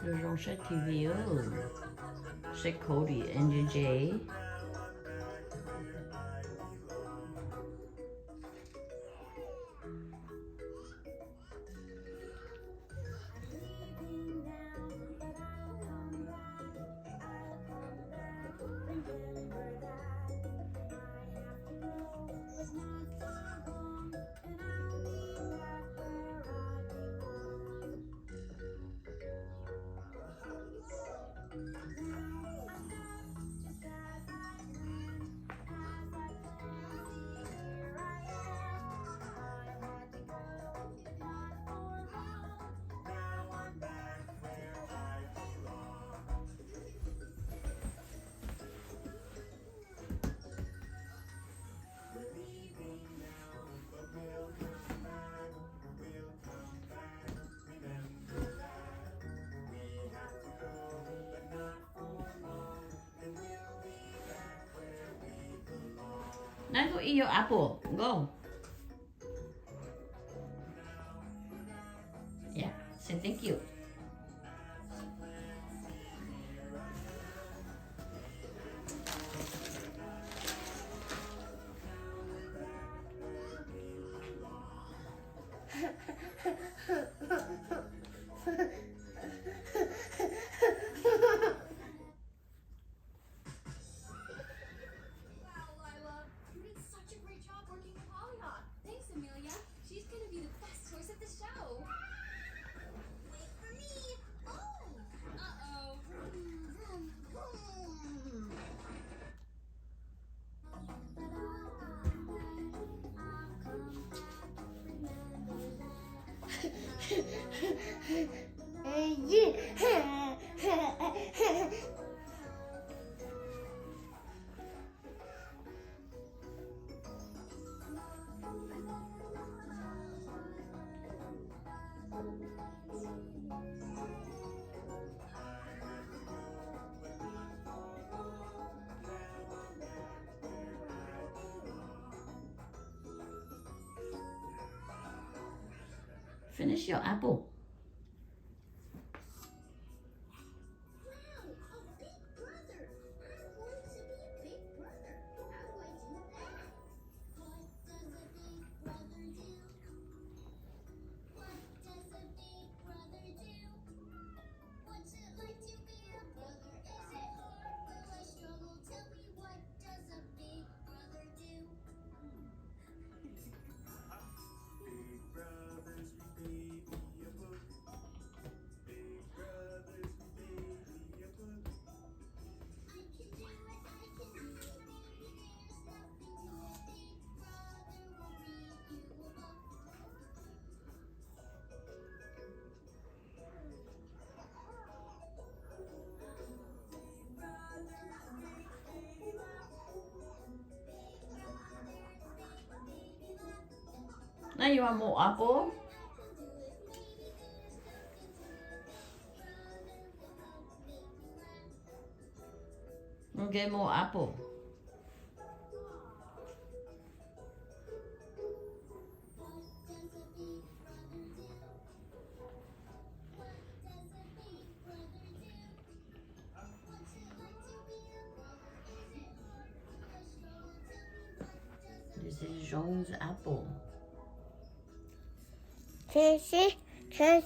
Zoo zoo saib T V, saib Cody and J J. Nai, go eat your apple. Go. Yeah, say thank you. Wow, Lila, you did such a great job working with Hollyhock. Thanks, Amelia. She's gonna be the best horse at the show. Wait for me. Oh. Uh-oh. Vroom, vroom, vroom. Finish your apple. Wow, a big brother! I want to be a big brother. How do I do that? What does a big brother do? What does a big brother do? What's it like to be a brother? Is it hard? Will I struggle? Tell me, what does a big brother do? Big brothers, we baby a book. Big brothers, we baby a book. I can do it, I can do it, baby, there's nothing to it. Big brother will read you a book. Now you want more apple? Okay, more apple. This is Jones apple. Can you see? Can you